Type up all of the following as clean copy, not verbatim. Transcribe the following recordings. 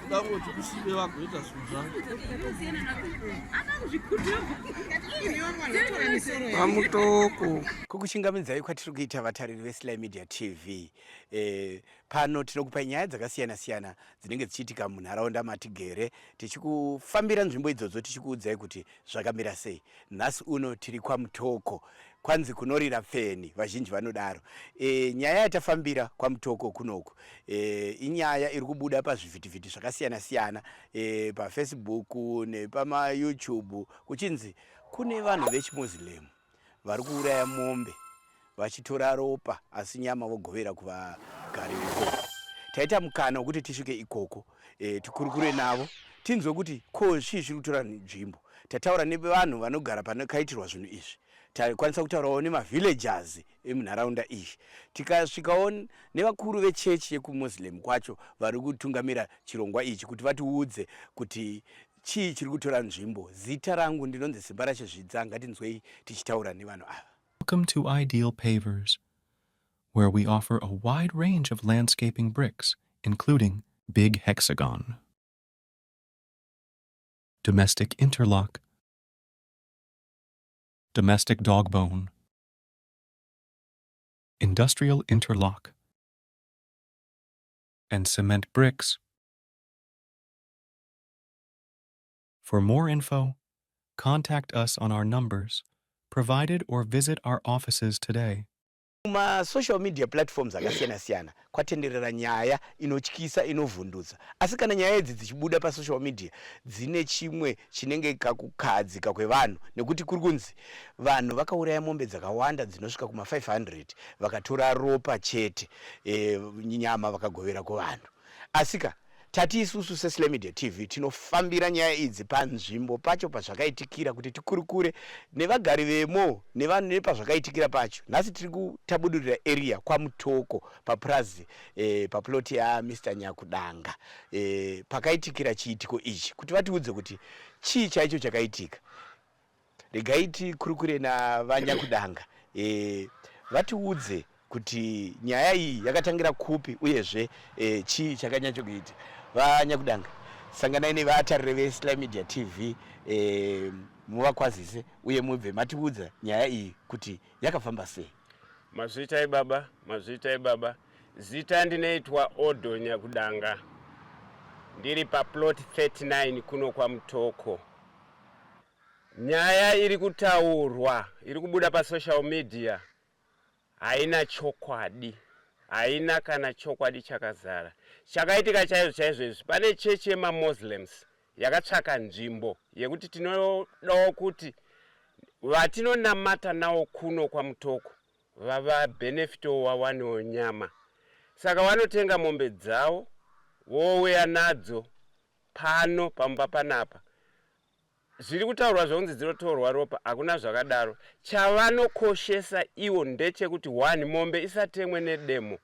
Kudangoti kusibe vagoita zvinhu zvavo. Pamutoko. Kukuchingamidzai kwatiri kuita vatariri veSly Media TV. E, pano tinokupai nyaya dzakasiyana siyana dzinenge dzichiitika munharaunda matigere tichikufambira nzvimbo idzodzo tichikuudzai kuti zvakamira sei. Nhasi uno tiri kwaMutoko kwanzi kunorira pfeni vazhinji vanodaro. E, nyaya yatafambira kwaMutoko kunoku e, inyaya iri kubuda pazvivhitivhiti zvakasiyana siyana e, paFacebook nepamaYouTube kuchinzi kune vanhu vechiMoslem vari kuuraya mombe vachitora ropa asi nyama vogovera kuvagari vekoko. Taita mukana wekuti tisvike ikoko e, tikurukure navo tinzwe kuti ko zvii zviri kutora nzvimbo. Tataura nevanhu vanogara panakaitirwa zvinhu izvi, takwanisa kutaurawo nemavillagers emunharaunda iyi, tikasvikawo nevakuru vechechi yekuMuslim kwacho vari kutungamira chirongwa ichi kuti vatiudze kuti chii chiri kutora nzvimbo. Zita rangu ndinonzi Simbarashe Zvidza, ngatinzwei tichitaura nevanhu ava. Welcome to Ideal Pavers, where we offer a wide range of landscaping bricks, including Big Hexagon, Domestic Interlock, Domestic Dogbone, Industrial Interlock, and Cement Bricks. For more info, contact us on our numbers provided or visit our offices today. Mumasocial media platforms akasiyana siyana kwatenderera nyaya inotyisa inovhundutsa asi kana nyaya idzi dzichibuda pasocial media dzine chimwe chinenge kakukahadzika kwevanhu nekuti kuri kunzi vanhu vakauraya mombe dzakawanda dzinosvika kuma 500 vakatora ropa chete e, nyama vakagovera kuvanhu Asika tati isusu seSlymedia TV tinofambira nyaya idzi panzvimbo pacho pazvakaitikira kuti tikurukure nevagari vemo nevanhu nepazvakaitikira pacho. Nhasi tiri kutabudurira area kwaMutoko papurazi eh, paplot yaMr Nyakudanga eh, pakaitikira chiitiko ichi kuti vatiudze kuti chii chaicho chakaitika. Regai tikurukure naVaNyakudanga e, vatiudze kuti nyaya iyi yakatangira kupi uyezve e, chii chakanyatsokuita. VaNyakudanga, sanganai nevatariri veSly Media TV e, muvakwazise uye mubve matiudza nyaya iyi kuti yakafamba sei. Mazvitai baba, mazvitai baba. Zita ndinoitwa Odo Nyakudanga. Ndiri paplot 39 kuno kwaMutoko. Nyaya iri kutaurwa iri kubuda pasocial media haina chokwadi, haina kana chokwadi chakazara. Chakaitika chaizvo chaizvo izvi, pane chechi yemaMuslims yakatsvaka nzvimbo yekuti tinodawo kuti vatinonamata nawo kuno kwaMutoko vavabenefitewo vawanewo nyama. Saka vanotenga mombe dzavo vouya nadzo pano pamba panapa zviri kutaurwa zvekunzi dzinotorwa ropa hakuna zvakadaro chavanokoshesa iwo ndechekuti one mombe isatemwe nedemo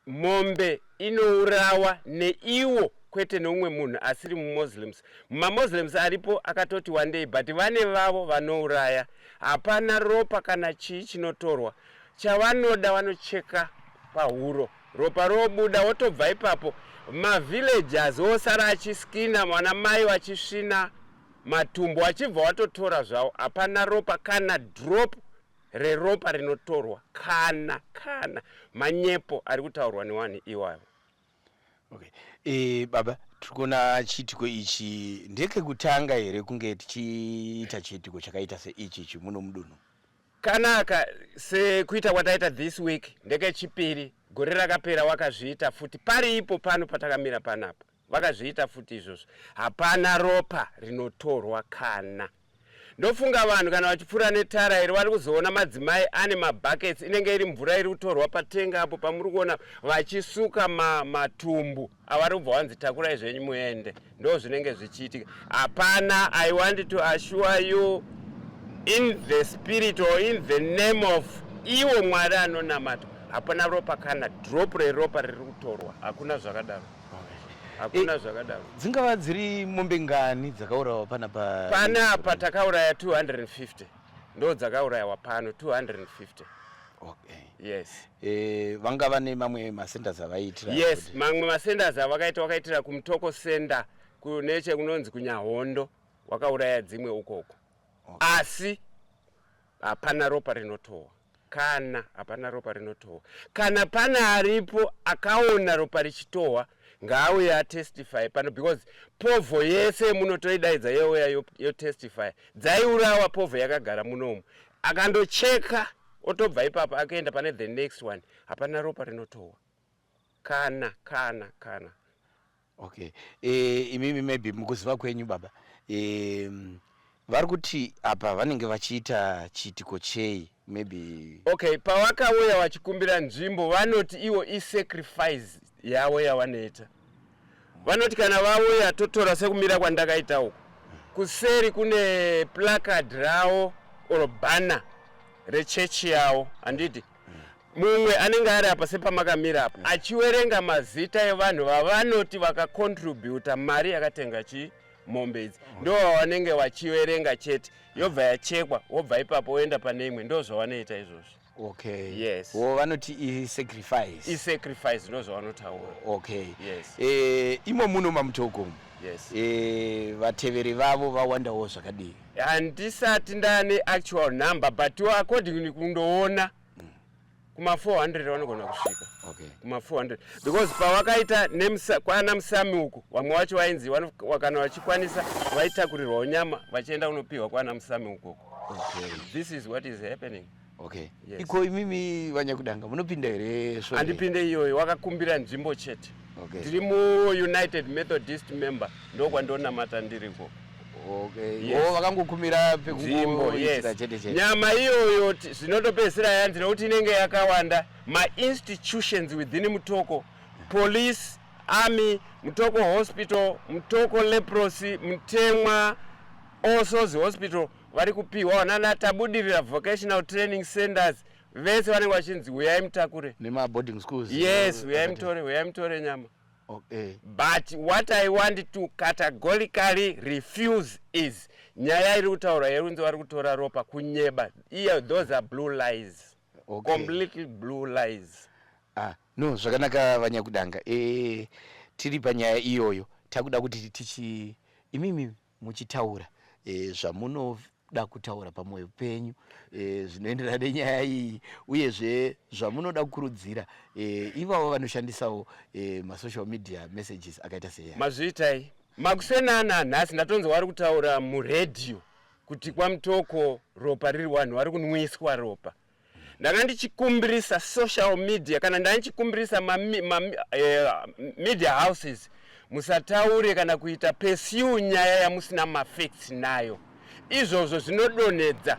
mombe inourawa neiwo kwete neumwe munhu asiri mumuslims mumamuslims aripo akatoti wandei but vane vavo vanouraya hapana ropa kana chii chinotorwa chavanoda vanocheka pahuro ropa robuda wotobva ipapo mavillagers osara achiskina vana mai vachisvina matumbu wachibva watotora zvawo hapana ropa kana drop reropa rinotorwa kana kana manyepo ari kutaurwa newanhu iwayo. Okay. E, baba tiri kuona chiitiko ichi ndekekutanga here kunge tichiita chiitiko chakaita seichi ichi muno mudunhu? Kanaka sekuita kwataita this week ndekechipiri gore rakapera wakazviita futi pari ipo pano patakamira panapa vakazviita futi izvozvo hapana ropa rinotorwa kana ndofunga vanhu kana vachipfuura netara iri vari kuzoona madzimai ane mabuckets inenge iri mvura iri kutorwa patenga apo pamuri kuona vachisuka matumbu avari kubva vanzi takurai zvenyu muende ndo zvinenge zvichiitika hapana i want to assure you in the spirit or in the name of iwo mwari anonamata hapana ropa kana drop reropa riri kutorwa hakuna zvakadaro hakuna eh, zvakadaro dzingava dziri mombe ngani dzakaurawa panapa panapa takauraya 250 ndo dzakaurayiwa pano 250. Okay. Yes. Vanga vane mamwe macenters avaiitira? Yes, mamwe macenters avakaita, wakaitira kuMutoko Center, kuneche kunonzi kuNyahondo, wakauraya dzimwe ukoko. Asi hapana ropa rinotohwa, kana hapana ropa rinotohwa. Kana pana aripo akaona ropa richitohwa, ngaauye atestify pano, because povho yese munotoidaidza youya yotestify. Dzaiurawa povho yakagara munomu, akandocheka otobva ipapo akaenda pane the next one. Hapana ropa rinotohwa, kana kana kana. Okay, imimi maybe mukuziva kwenyu, baba, vari kuti apa vanenge vachiita chiitiko chei maybe? Okay, pavakauya vachikumbira nzvimbo, vanoti iwo isacrifice yavo yavanoita. Vanoti kana vauya, totora sekumira kwandakaita uku, kuseri kune placard ravo or banner rechechi yavo, handiti? Mumwe anenge ari apa sepamakamira apa, achiwerenga mazita evanhu vavanoti vakacontributa mari yakatenga chi mombe idzi. Ndo vavanenge vachiverenga chete, yobva yachekwa, wobva ipapo woenda pane imwe. Ndo zvavanoita izvozvo. Yes. Wo vanoti isacrifice? Isacrifice, ndo zvavanotaura. Yes. Imo muno maMutoko umu, vateveri vavo vawandawo zvakadii? Handisati ndane actual number, but according kundoona, kuma400 vanogona kusvika. Kuma400, because pavakaita kwana Musami uku, vamwe vacho vainzi kana vachikwanisa vaitakurirwawo nyama vachienda kunopiwa kwana Musami ukoko. This is what is happening. Yes. Iko imimi vanyakudanga munopinda here svondo? Handipinde iyoyo, wakakumbira nzvimbo chete. Ndiri muUnited Methodist member, ndokwandonamata ndiriko. Yes. O, vakangokumira Nzvimbo. pekungoitira Yes. chete chete. Nyama iyoyo zvinotopedzisira yanzi, nekuti inenge yakawanda, mainstitutions within Mutoko, police, army, Mutoko Hospital, Mutoko Leprosy, Mutemwa All Souls Hospital, vari kupiwa nana Tabudirira Vocational Training Centers, vese vanenge vachinzi uyai mutakure. Nemaboarding schools? Yes, uyai mutore, uyai mutore nyama. But what I want to categorically refuse is nyaya iri kutaurwa yerunzi vari kutora ropa. Kunyeba iya, those are blue lies. Completely blue lies. Ah, no, zvakanaka vanyakudanga. Tiri panyaya iyoyo, takuda kuti tichi imimi muchitaura zvamunoda kutaura pamwoyo penyu, zvinoenderana nenyaya iyi, uyezve zvamunoda kukurudzira ivavo vanoshandisawo masocial media messages akaita seya. Mazviitai makusenana. Nhasi ndatonzi vari kutaura muredhiyo kuti kwaMutoko ropa riri, vanhu vari kunwiswa ropa. Ndanga ndichikumbirisa social media, kana ndanga ndichikumbirisa media houses, musataure kana kuita pursue nyaya yamusina mafacts nayo. Izvozvo zvinodonhedza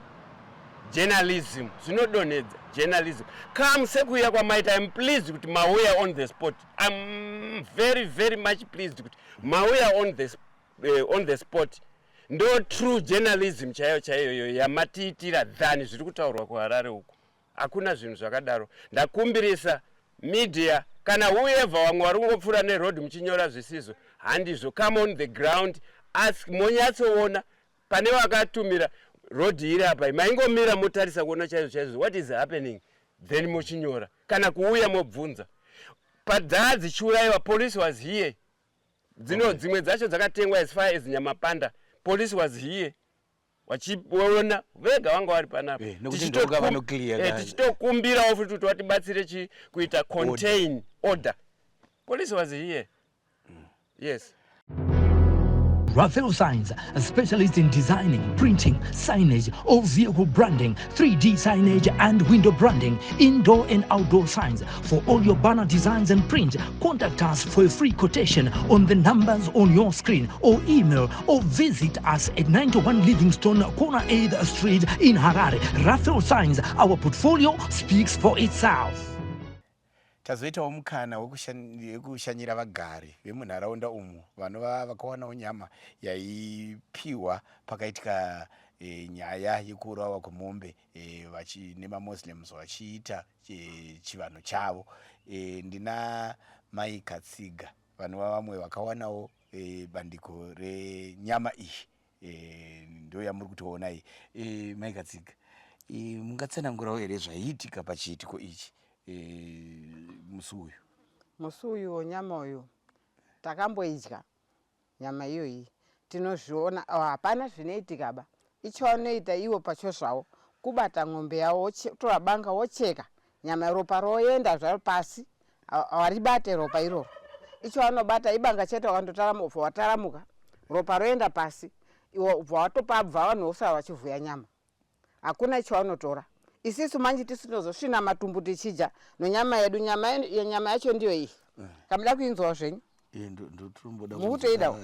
journalism, zvinodonhedza journalism. Come sekuuya kwamaita, I'm pleased kuti mauya on the spot. I'm very very much pleased kuti mauya on the spot. Ndo true journalism chaiyo chaiyoyo yamatiitira than zviri kutaurwa kuHarare uku. Hakuna zvinhu zvakadaro. Ndakumbirisa media, kana whoever, vamwe vari kungopfuura neroad muchinyora zvisizvo, handizvo. Come on the ground, ask, monyatsoona pane vakatumira road iri apa. Maingomira motarisa kuona chaizvo chaizvo what is happening, then mochinyora kana kuuya mobvunza. Padzaa dzichiurayiwa, police was here. Dzino dzimwe dzacho dzakatengwa as far as Nyamapanda, police was here, vachiona vega, vanga vari panapa. Nekuti ndoga vanoclear guys. Tichitokumbirawo futi kuti vatibatsire chi kuita contain order. Police was here, yes. Raphael Signs, a specialist in designing, printing, signage, all vehicle branding, 3D signage and window branding, indoor and outdoor signs. For all your banner designs and print, contact us for a free quotation on the numbers on your screen or email or visit us at 91 Livingstone, corner 8th Street in Harare. Raphael Signs, our portfolio speaks for itself. Tazoitawo mukana wekushanyira vagari vemunharaunda umu vanova vakawanawo nyama yaipiwa pakaitika nyaya yekuurawa kwemombe nemaMuslims vachiita chivanhu chavo. Ndina Mai Katsiga vanova vamwe vakawanawo bandiko renyama iyi, ndo yamuri kutoona iyi. Mai Katsiga, Mungatsanangurawo here zvaiitika pachiitiko ichi musi uyu? Musi uyu wonyama uyu takamboidya nyama iyoyi, tinozviona oh, hapana zvinoitika ba. Icho vanoita ivo pacho zvavo kubata ng'ombe yavo, wotora banga wocheka nyama, ropa roenda zvaro pasi, haribate ropa iroro. Icho vanobata ibanga chete, wakandotaramuka ubva wataramuka, ropa roenda pasi, iwo ubva watopabva, vanhu vosara vachivhuya nyama. Hakuna chavanotora. Isisu manje tisu tinozosvina matumbu tichidya nonyama yedu. Nyama yacho ndiyo iyi, kamuda kuinzwawo zvenyu? Ndotomboda. Mukutoidawo?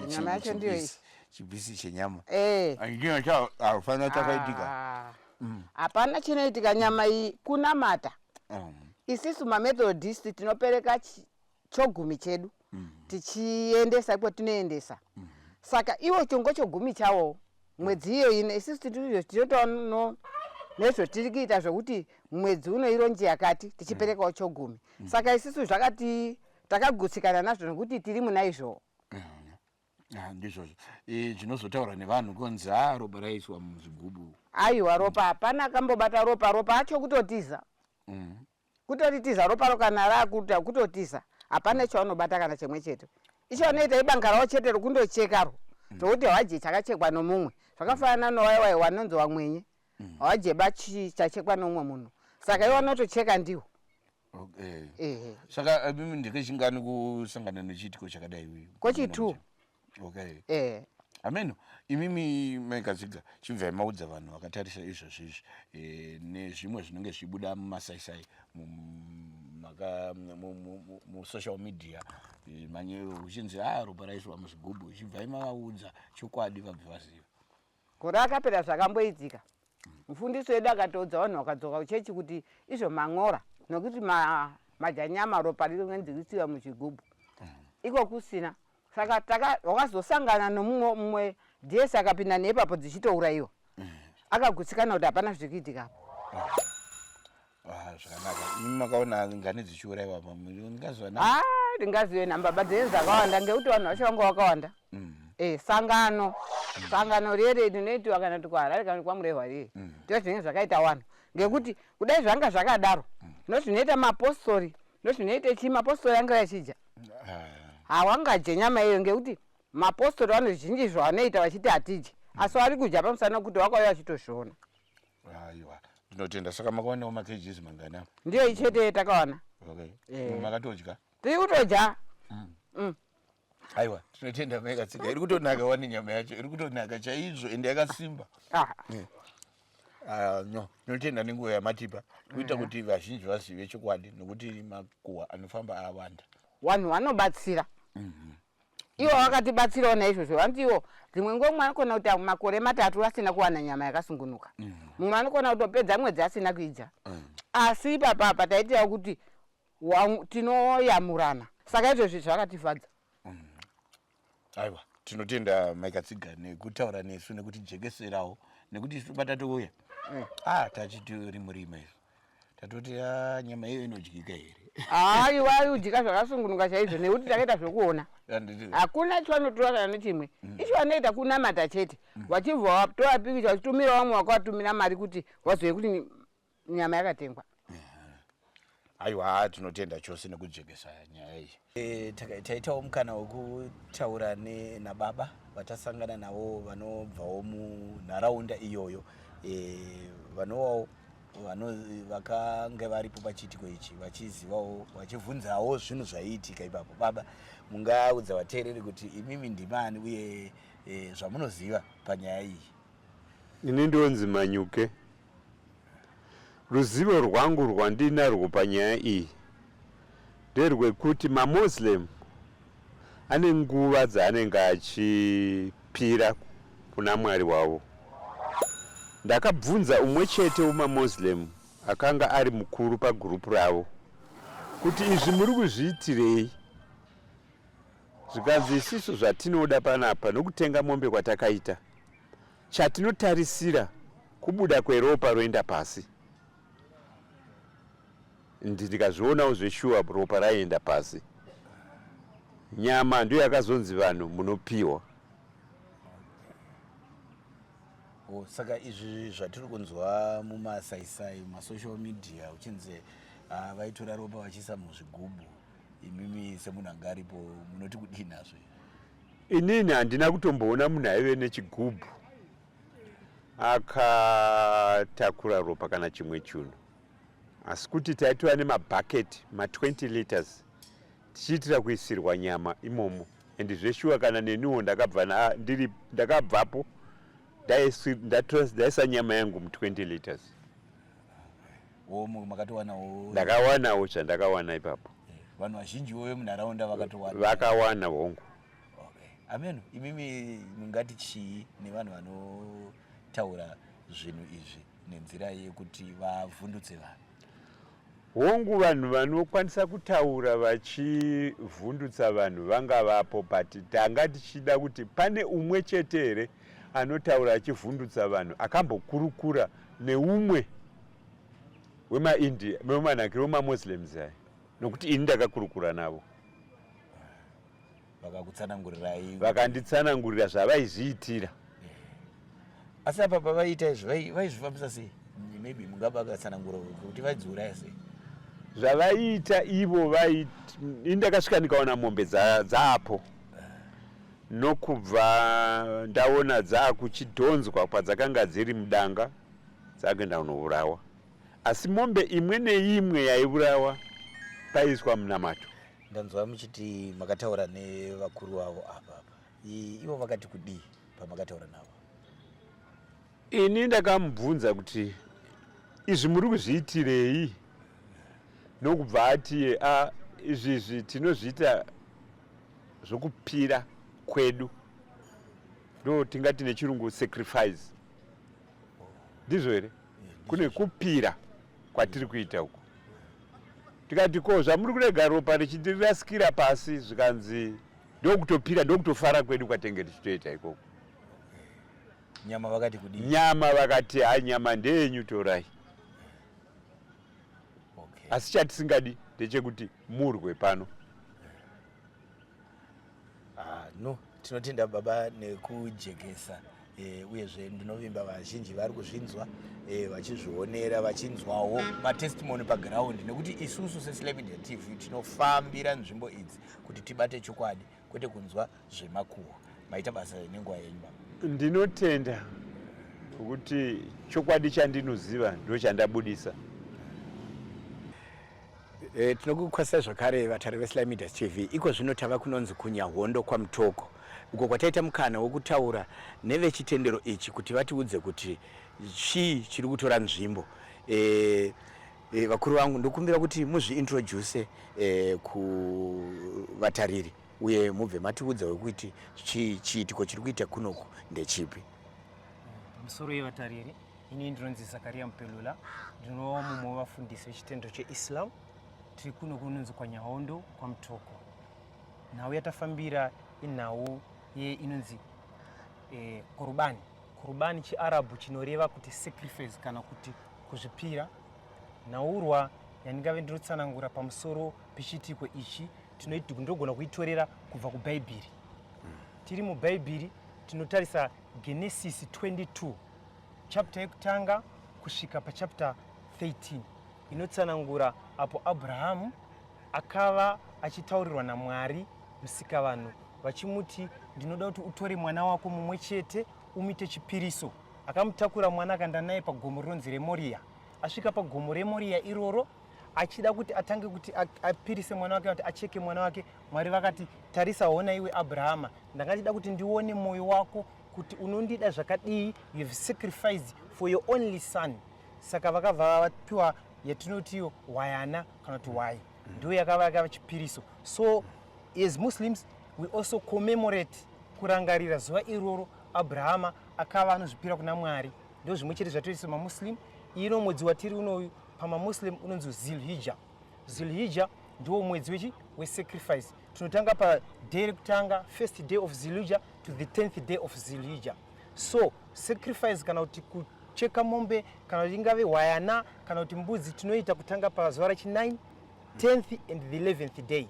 Nyama yacho ndiyo iyi. Chipisi chenyama. Chino cha hapana chakaitika. Ah, hapana chinoitika. Nyama iyi kunamata. Isisu maMethodist tinopereka chogumi chedu, tichiendesa iko tinoendesa. Saka iwo chongo chogumi chawo mwedzi iyo ino, isusu tinotono nezvotiri kuita zvokuti mwedzi uno ironji yakati, tichiperekawo chogumi. Saka isusu zvakati takagutsikana nazvo nokuti tiri muna izvowo. Ah, ndizvozvo. Zvinozotaurwa nevanhu kunzi ha, ropa raiswa muzvigubu. Aiwa, ropa hapana akambobata ropa. Ropa acho kutotiza, kutoritiza ropa ro kana rakuta kutotiza. Hapana chaunobata kana chimwe chete. Icho vanoita ibanga ravo chete rokundochekaro, zvokuti hawadye chakachekwa nomumwe. Zvakafanana nowaiwai wanonzi wamwenye, hawadye chachekwa nomumwe munhu, saka iwo vanotocheka ndiwo. Ehe. Saka mimi ndekechingani kusangana nechiitiko chakadai? Kochi2. Okay. Ameno imimi maikatsiga, chibvai maudza vanhu vakatarisa izvozvo izvi nezvimwe zvinenge zvichibuda mumasaisai, musocial media, uchinzi a ropa raiswa muzvigubhu, chibvai mavaudza chokwadi vabve vaziva. Gore akapera zvakamboitika, mufundisi wedu akatoudza vanhu vakadzoka kuchechi kuti izvo man'ora nokuti madya nyama, ropa rinonzikisiwa muzvigubhu, iko kusina. Saka wakazosangana nomumwe mumwe ds akapinda neipapo dzichitourayiwa, akagutsikana kuti hapana zviri kuitika apo. Ah, zvakanaka. Imi makaona ngani dzichiurayiwa? Ndingaziva. Ha, ndingazive nhamba badzenyu dzakawanda ngekuti vanhu vacho vanga vakawanda. Sangano rere rinoitiwa kana kuti kuHarare kana kuti kwaMurehwa rere, ndo zvinenge zvakaita vanhu, ngekuti kudai zvanga zvakadaro, ndo zvinoita mapostori, ndo zvinoita chii, mapostori anga achidya, hawangadye nyama iyoyo, ngekuti mapostori vano zhinji zvavanoita vachiti hatidyi, asi vari kudya pamusana kuti vakauya vachitozviona. Aiwa, ndinotenda. Saka makaonawo makgs mangani apo? Ndiyo ichete takawana. Okay. Makatodya? Tiri kutodya. Aiwa, tinotenda maikatsiga. Iri kutonaka wani nyama yacho, iri kutonaka chaizvo, ende yakasimba. Ah. Ah, no, tinotenda nenguva yamatipa kuita kuti vazhinji vazive chokwadi, nokuti makuhwa anofamba awanda. Vanhu vanobatsira ivo vakatibatsirawo naizvozvo. Vanoti ivo dzimwe nguva mumwe anokona kuita makore 3 asina kuwana nyama yakasungunuka, mumwe anokona kutopedza mwedzi asina kuidya, asi ipapa apa taitirawo kuti tinoyamurana. Saka izvozvi zvakatifadza. Aiwa, tinotenda maikatsiga nekutaura nesu, nekutijekeserawo, nekuti isu patatouya tachiti murima izvo, tatoti a nyama iyo inodyika here? Aiwa, aiudyika zvakasungunuka chaizvo, nekuti takaita zvokuona. Handiti? Hakuna chivanotora kana nechimwe. Icho vanoita kunamata chete, vachibva vatora pikicha vachitumira vamwe vakavatumira mari kuti vazive kuti nyama yakatengwa. Aiwa, tinotenda chose nekujekesa nyaya iyi. Taitawo mukana wekutaura nababa vatasangana navo vanobvawo munharaunda iyoyo, vanovawo vakange varipo pachiitiko ichi, vachizivawo, vachibvunzawo zvinhu zvaiitika ipapo. Baba, mungaudza vateereri kuti imimi ndimani uye zvamunoziva panyaya iyi? Ini ndonzi Manyuke. Ruzivo rwangu rwandinarwo panyaya iyi nderwekuti maMuslim ane nguva dzaanenge achipira kuna Mwari wavo. Ndakabvunza umwe chete wemaMuslim akanga ari mukuru pagurupu ravo kuti izvi muri kuzviitirei, zvikanzi isisu zvatinoda panapa nokutenga mombe kwatakaita, chatinotarisira kubuda kweropa roenda pasi. Ndikazvionawo zveshuwa, ropa raienda pasi, nyama ndiyo yakazonzi vanhu munopiwa. Oh, saka izvi zvatiri kunzwa mumasaisai, mumasocial media, uchinzi vaitora ropa vachiisa muzvigubhu, imimi semunhu anga aripo munoti kudii nazvo? Inini handina kutomboona munhu aive nechigubhu akatakura ropa kana chimwe chinhu, asi kuti taitova nemabhaketi ma20 liters tichiitira kuisirwa nyama imomo. And zveshuwa, kana neniwo ndakabva ndiri ndakabvapo ndaisa nyama yangu mu20 liters. Wo makatowanawo? Ndakawanawo zvandakawana ipapo. Vanhu vazhinjiwo vemunharaunda vakatowana? Vakawana, hongu. Okay. Ameno, imimi mungati chii nevanhu vanotaura zvinhu izvi nenzira yekuti vavhundutse vanhu? Hongu, vanhu vanokwanisa kutaura vachivhundutsa vanhu vangavapo, but tanga tichida kuti pane umwe chete here anotaura achivhundutsa vanhu akambokurukura neumwe wemaIndia, wemanhakiro, wemaMuslims aya? Nokuti ini ndakakurukura navo. Vakakutsanangurirai? Vakanditsanangurira zvavaizviitira. Asi apa pavaiita izvi vaizvifambisa sei? Maybe mungaba akatsanangura kuti vaidziuraya sei? Zvavaiita ivo, ini ndakasvika ndikaona mombe dzaapo, nokubva ndaona dzaakuchidhonzwa kwadzakanga dziri mudanga, dzakuenda kunourawa. Asi mombe imwe neimwe yaiurawa paiiswa munamato. Ndanzwa muchiti makataura nevakuru vavo apa apa. Ivo vakati kudii pamakataura navo? Ini ndakamubvunza kuti izvi muri kuzviitirei, nokubva ati, a izvizvi tinozviita zvokupira kwedu, ndo tingati nechirungu sacrifice, ndizvo here? Kune kupira kwatiri kuita uku. Tikati, ko zvamuri kurega ropa richindirasikira pasi? Zvikanzi, ndokutopira, ndokutofara kwedu kwatenge tichitoita ikoko. Nyama vakati kudii? Nyama vakati, ha, nyama ndeyenyu, torai. Asi chatisingadi ndechekuti murwe pano. Ah, no, tinotenda baba nekujekesa. Uyezve ndinovimba vazhinji vari kuzvinzwa, vachizvionera, vachinzwawo matestimony paground, nekuti isusu seSly Media TV tinofambira nzvimbo idzi kuti tibate chokwadi, kwete kunzwa zvemakuhwa. Maita basa nenguva yenyu, baba. Ndinotenda nokuti chokwadi chandinoziva ndo chandabudisa. Tinokukwazisai zvakare, vatari veSly Media TV. Iko zvino tava kunonzi kuNyahondo kwaMutoko, uko kwataita mukana wekutaura nevechitendero ichi kuti vatiudze kuti chii chiri kutora nzvimbo. Vakuru vangu, ndokumbira kuti muzviintroduce kuvatariri uye mubve matiudza wekuti chii chiitiko chiri kuita kunoku ndechipi. Pamusoro yevatariri, ini ndinonzi Zakaria Mupelula, ndinova mumwe wevafundisi vechitendero cheIslam. Tiri kuno kunonzi kwaNyahondo kwaMutoko. Nhau yatafambira inhau inonzi korubani. Korubani chiArabhu chinoreva kuti sacrifice kana kuti kuzvipira. Nhaurwa yandingave ndinotsanangura pamusoro pechiitiko ichi ndinogona kuitorera kubva kuBhaibheri. Tiri muBhaibheri, tinotarisa Genesis 22, chapter yekutanga kusvika pachapter 13, inotsanangura apo Abrahamu akava achitaurirwa naMwari Musikavanhu, vachimuti, ndinoda kuti utore mwana wako mumwe chete umuite chipiriso. Akamutakura mwana, akaenda naye pagomo rinonzi reMoriya. Asvika pagomo reMoriya iroro, achida kuti atange kuti apirise mwana wake, kuti acheke mwana wake, Mwari vakati, tarisa, hona iwe Abrahama, ndanga ndida kuti ndione mwoyo wako kuti unondida zvakadii. You have sacrificed for your only son. Saka vakabva vapiwa yatinotiyo hwayana kana kuti hwai, ndo yakava chipiriso. So as Muslims we also commemorate, kurangarira zuva iroro Abrahama akava anozvipira kuna Mwari. Ndo zvimwe chete zvatoita maMuslim. Ino mwedzi watiri unoyu pamaMuslim unonzi Zilhija. Zilhija ndiwo mwedzi wechi wesacrifice. Tinotanga paday rekutanga, first day of Zilhija to the 10th day of Zilhija. So sacrifice kana kuti kucheka mombe, kana kuti ingave hwayana kana kuti mbudzi, tinoita kutanga pazuva rachi9, 10th and the 11th day.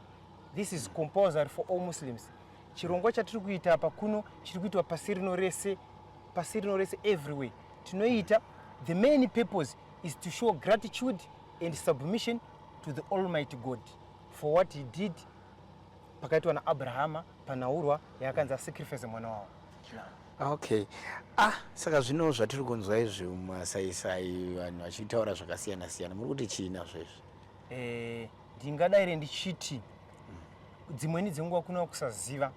This is compulsory for all Muslims. Chirongwa chatiri kuita apa kuno chiri kuitwa pasi rino rese. pasi rino rese, everywhere tinoita. The main purpose is to show gratitude and submission to the Almighty God for what he did pakaitwa naAbrahama panhaurwa yaakanzi asacrifice mwana wavo. Okay, ah, saka zvino zvatiri kunzwa izvi mumasaisai, vanhu vachitaura zvakasiyana siyana, muri kuti chii nazvo izvi? Ndingadaire ndichiti dzimweni dzenguva kunova kusaziva,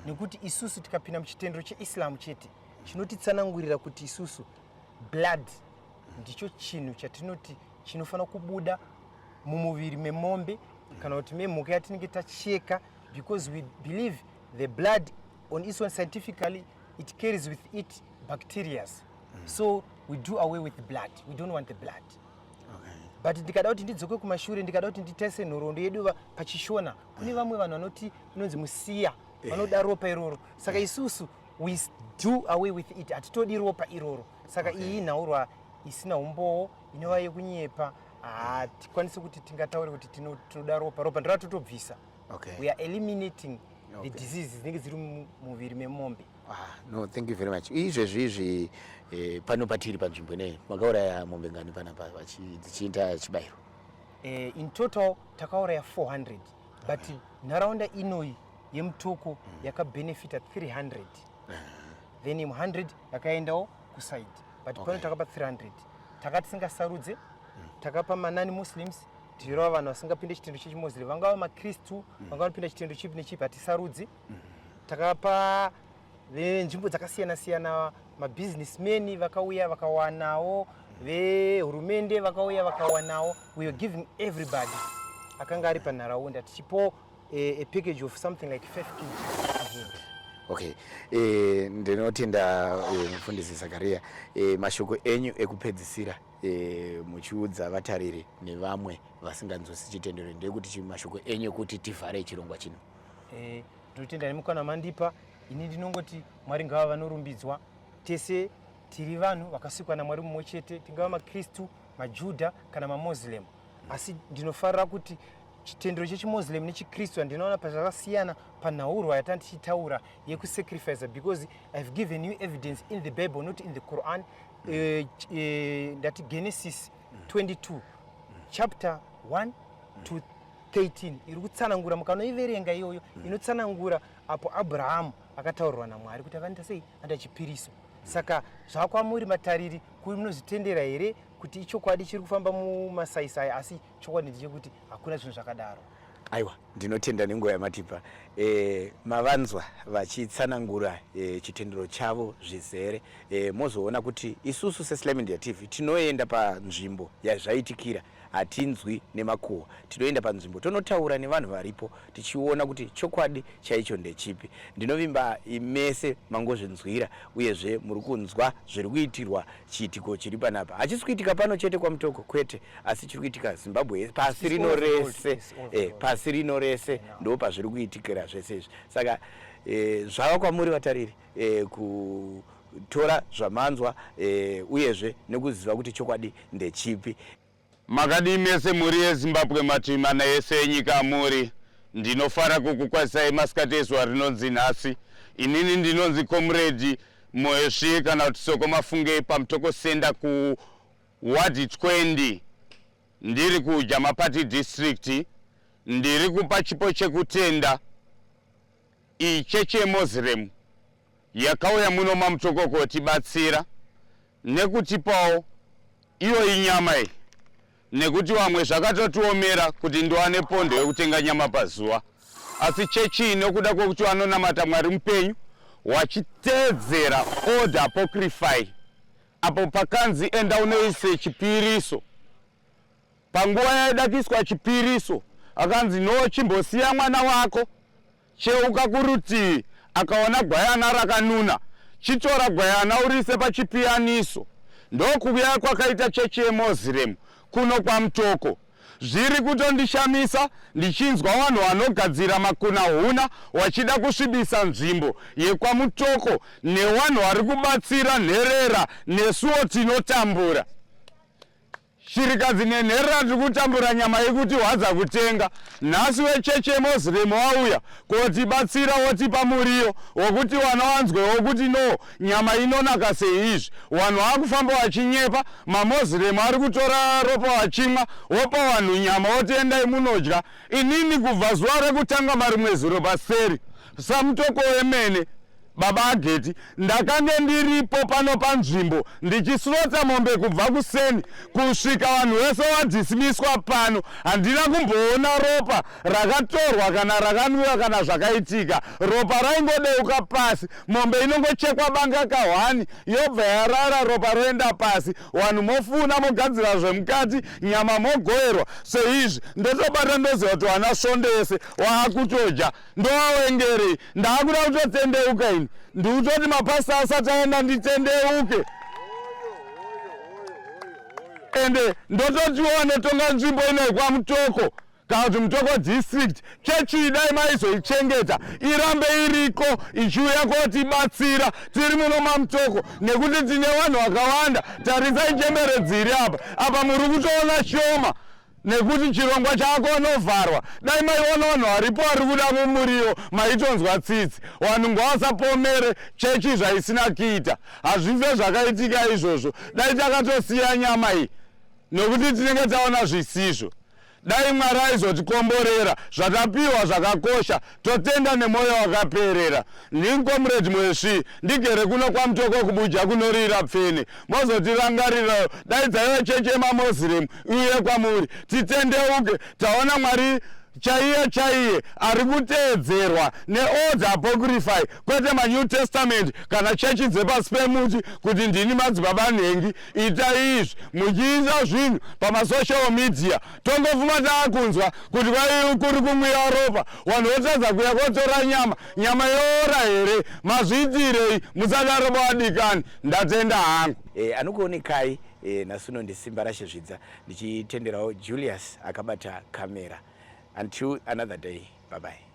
nekuti isusu tikapinda muchitendero cheIslam chete chinotitsanangurira kuti isusu blood ndicho chinhu chatinoti chinofanira kubuda mumuviri memombe kana kuti memhuka yatinenge tacheka, because we believe the blood on its own, scientifically, it carries with it bacterias. So we do away with the blood, we don't want the blood. But ndikada kuti ndidzoke kumashure, ndikada kuti nditarise nhoroondo yedu pachiShona, kune vamwe vanhu vanoti inonzi musiya, vanoda ropa iroro. Saka isusu we do away with it, hatitodi ropa iroro. Saka iyi nhaurwa isina umbowo, inova yekunyepa. Hatikwanisi kuti tingataure kuti tinoda ropa. Ropa ndoratotobvisa. We are eliminating the disease dzinenge dziri mumuviri memombe. Ah, no, thank you very much. Izvezvi izvi pano patiri panzvimbo ineyi makauraya mombe ngani panapa dzichiita chibayiro? In total takauraya 400, but nharaunda inoyi yeMutoko yakabhenefita 300, then 100 yakaendawo kuside, but pano takapa 300. Taka tisingasarudze, takapa manon Muslims, tirova vanhu vasingapinde chitendo chechiMuslim, vangava maKristu, vangava vanopinda chitendo chipi nechipi, hatisarudzi. Takapa venzvimbo dzakasiyana siyana, mabusinessmen vakauya vakawanawo, vehurumende vakauya vakawanawo. We are giving everybody akanga ari panharaunda, tichipo a package of something like 5 kg ahead. Okay, ndinotenda mufundisi Zakaria. Mashoko enyu ekupedzisira, muchiudza vatariri nevamwe vasinganzwisi chitendero, ndeyekuti mashoko enyu ekuti tivhare chirongwa chino? Ndinotenda nemukana mandipa. Ini ndinongoti Mwari ngava vanorumbidzwa. Tese tiri vanhu vakasikwa naMwari mumwe chete, tingava maKristu, maJudha kana maMoslem. Asi ndinofarira kuti chitendero chechiMoslem nechiKristu handinoona pazvakasiyana panhaurwa yatanga tichitaura yekusacrifice, because I've given you evidence in the Bible, not in the Quran. Ndati Genesis 22 chapter 1 to 13 iri kutsanangura. Mukanoiverenga iyoyo, inotsanangura apo Abrahamu akataurirwa naMwari kuti avanoita sei, anoita chipiriso. Saka zvakwamuri matariri kuri munozvitendera here kuti ichokwadi chiri kufamba mumasaisai? Asi chokwadi ndechekuti hakuna zvinhu zvakadaro. Aiwa, ndinotenda nenguva yamatipa. Mavanzwa vachitsanangura chitendero chavo zvizere. Mozoona kuti isusu seSly Media TV tinoenda panzvimbo yazvaitikira, hatinzwi nemakuhwa. Tinoenda panzvimbo tonotaura nevanhu varipo, tichiona kuti chokwadi chaicho ndechipi. Ndinovimba mese mangozvinzwira, uyezve muri kunzwa zviri kuitirwa chiitiko chiri panapa. Hachisi kuitika pano chete kwaMutoko, kwete, asi chiri kuitika Zimbabwe, pasi rino rese. Pasi rino rese ndo pazviri kuitikira zvese izvi. Saka zvava kwamuri vatariri kutora zvamanzwa, uyezve nekuziva kuti chokwadi ndechipi. Makadii mese mhuri yeZimbabwe, mativi mana ese enyika muri? Ndinofara kukukwazisai masikati ezuva rinonzi nhasi. Inini ndinonzi Comrade Moyosvi kana kuti Soko Mafungei, paMutoko Center kuward 20, ndiri kuJamapati District. Ndiri kupa chipo chekutenda ichechi yeMoslem yakauya muno maMutoko kotibatsira nekutipawo iyo inyama iyi, nekuti vamwe zvakatotiomera kuti ndiwane pondo yekutenga nyama pazuva. Asi chechi iyi, nekuda kwekuti vanonamata Mwari mupenyu, wachiteedzera Old Apocrypha, apo pakanzi enda unoise chipiriso, panguva yaida kuiswa chipiriso akanzi, "No, chimbosiya mwana wako, cheuka kurutivi." Akaona gwayana rakanuna, "Chitora gwayana urise pachipiyaniso." Ndokuuya kwakaita chechi yeMoslem kuno kwaMutoko. Zviri kutondishamisa ndichinzwa vanhu vanogadzira makunahuna vachida kusvibisa nzvimbo yekwaMutoko nevanhu vari kubatsira nherera nesuwo tinotambura. Shirikadzi nenherera tiri kutambura nyama yekuti hwadza kutenga. Nhasi wechechi yeMoziremu wauya kotibatsira wotipa muriyo wokuti wana wanzwewo kuti no nyama inonaka seizvi. Wanhu wakufamba wachinyepa, maMoziremu ari kutora ropa wachimwa, wopa wanhu nyama woti endai munodya. Inini kubva zuva rekutanga marimwe zuro paseri samutoko wemene Baba Ageti, ndakange ndiripo pano panzvimbo ndichislota mombe kubva kuseni kusvika vanhu vese vadhismiswa pano. Handina kumboona ropa rakatorwa kana rakanwiwa kana zvakaitika. Ropa raingodeuka pasi, mombe inongochekwa banga kahwani yobva yarara, ropa roenda pasi. Vanhu mofuna mogadzira zvemukati, nyama mogoerwa seizvi. Ndotobata ndoziva kuti wana svondo yese waakutodya. Ndowawengerei? Ndaakuda kutotendeuka ini. Ndikutoti mapasita asati aenda nditendeuke. Ende ndototiwo vanotonga nzvimbo ino kwaMutoko kana kuti Mutoko district chechi dai maizoichengeta irambe iriko ichiuya kotibatsira tiri muno maMutoko nekuti tine vanhu vakawanda. Tarisai chembere dziri apa apa, muri kutoona shoma nekuti chirongwa chako anovharwa. Dai maiona vanhu varipo vari kuda mumuriwo maitonzwa tsitsi. Vanhu ngavasapomere chechi zvaisina kuita, hazvife zvakaitika izvozvo. Dai takatosiya nyama iyi nokuti tinenge taona zvisizvo. Dai Mwari aizotikomborera, zvatapiwa zvakakosha, totenda nemwoyo wakaperera. Ndini Comrade Mwesvi, ndigere kuno kwaMutoko kuBuja kunorira pfene. Mozotirangarirawo, dai dzaiva chechi yemaMoziremu iuye kwamuri titendeuke. Taona Mwari chaiye chaiye ari kuteedzerwa neOld Apocrypha, kwete maNew Testament kana chechi dzepasi pemuti kuti ndini madzibaba nhengi. Itai izvi muchiisa zvinhu pamasocial media, tongofuma taakunzwa kuti kwai kuri kumwiwa ropa, vanhu votadza kuya kotora nyama. Nyama yoora here? Mazviitirei? Musadaro vadikani. Ndatenda hangu. Anokuonekai nhasi uno ndiSimba Rashezvidza, ndichitenderawo Julius akabata kamera. Until another day, bye bye.